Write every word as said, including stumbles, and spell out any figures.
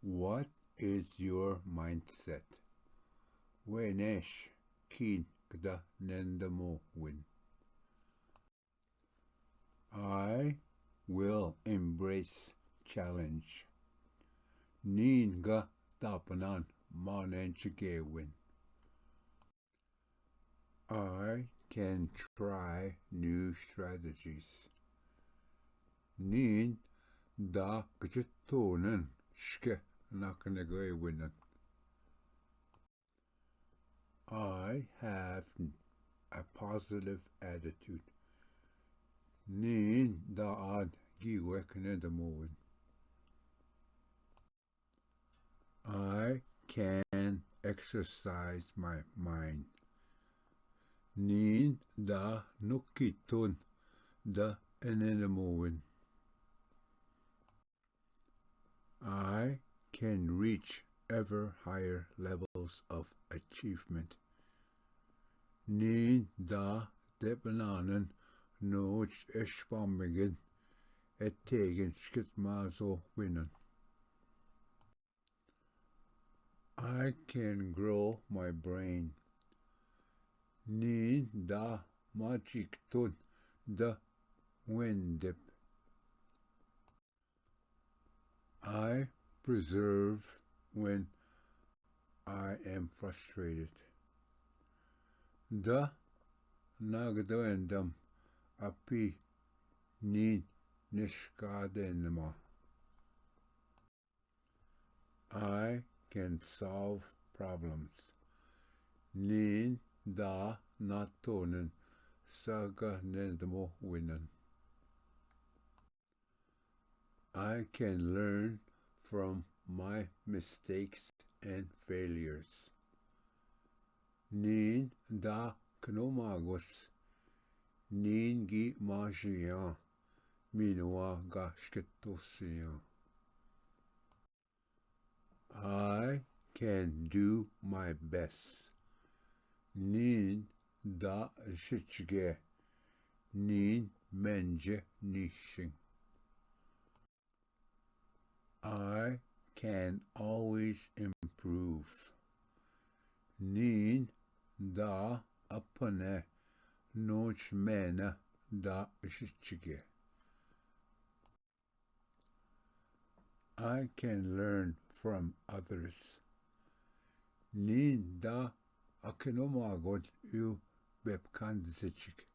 What is your mindset? Wenesh kin kda nendamo win. I will embrace challenge. Nin ga tapanan manenchike win. I can try new strategies. Nin da gchitonen shke naknege winan. I have a positive attitude. Nin da ad giwek ne da mowin. I can exercise my mind. Nin da nukiton da enene mowin. I can reach ever higher levels of achievement. Nin da depnanen noch eshpamegen etegen shkit mazo winan. I can grow my brain. Nin da machikton da wendep. I preserve when I am frustrated. Da nagdwendam api nin nishkadenma. I can solve problems. Nin da natonen saga nendamo winan. I can learn from my mistakes and failures. Nin da knomagos nin gi majian minwa ga shketosian. I can do my best. Nin da shichge nin menje nishin. I can always improve. Nin da apane noch mena da shichge. I can learn from others. Nin da akenomagon yu bepkan zichik.